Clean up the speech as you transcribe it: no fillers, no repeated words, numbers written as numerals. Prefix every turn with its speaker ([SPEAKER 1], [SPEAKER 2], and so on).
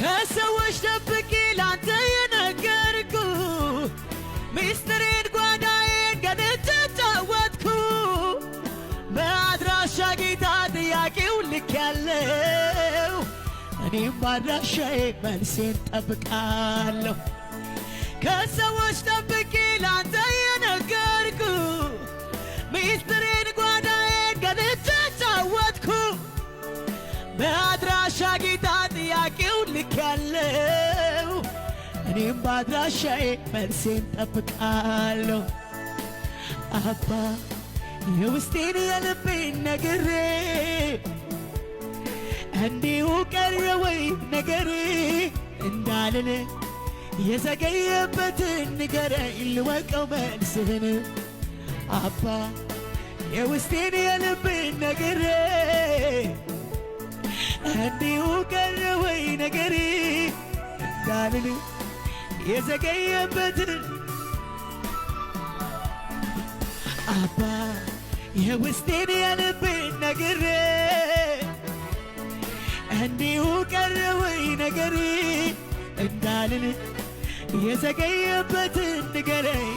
[SPEAKER 1] ከሰዎች ደብቄ ላንተ የነገርኩ፣ ሚስጥሬን ጓዳዬን ገልጬ ጫወትኩ። በአድራሻ ጌታ ጥያቄው ልክ ያለው፣ እኔም በአድራሻዬ መልሴን ጠብቃለሁ። ከሰዎች ደብቄ ላንተ የነገርኩ፣ ሚስጥሬን ጓዳዬን ገልጬ ጫወትኩ። በአድራሻ ጌታ ጥያቄው ልክ ያለው፣ እኔም በአድራሻዬ መልሴን ጠብቃለሁ። አባ፣ የውስጤን የልቤን ነግሬ እንዲሁ ቀረ ወይ ነገሬ እንዳልል፣ የዘገየበትን ንገረኝ ልወቀው መልስህን። አባ፣ የውስጤን የልቤን ነግሬ እንዲሁ ቀረ ወይ ነገሬ እንዳልል፣ የዘገየበትን። አባ፣ የውስጤን የልቤን ነግሬ እንዲሁ ቀረ ወይ ነገሬ እንዳልል፣ የዘገየበትን ንገረኝ።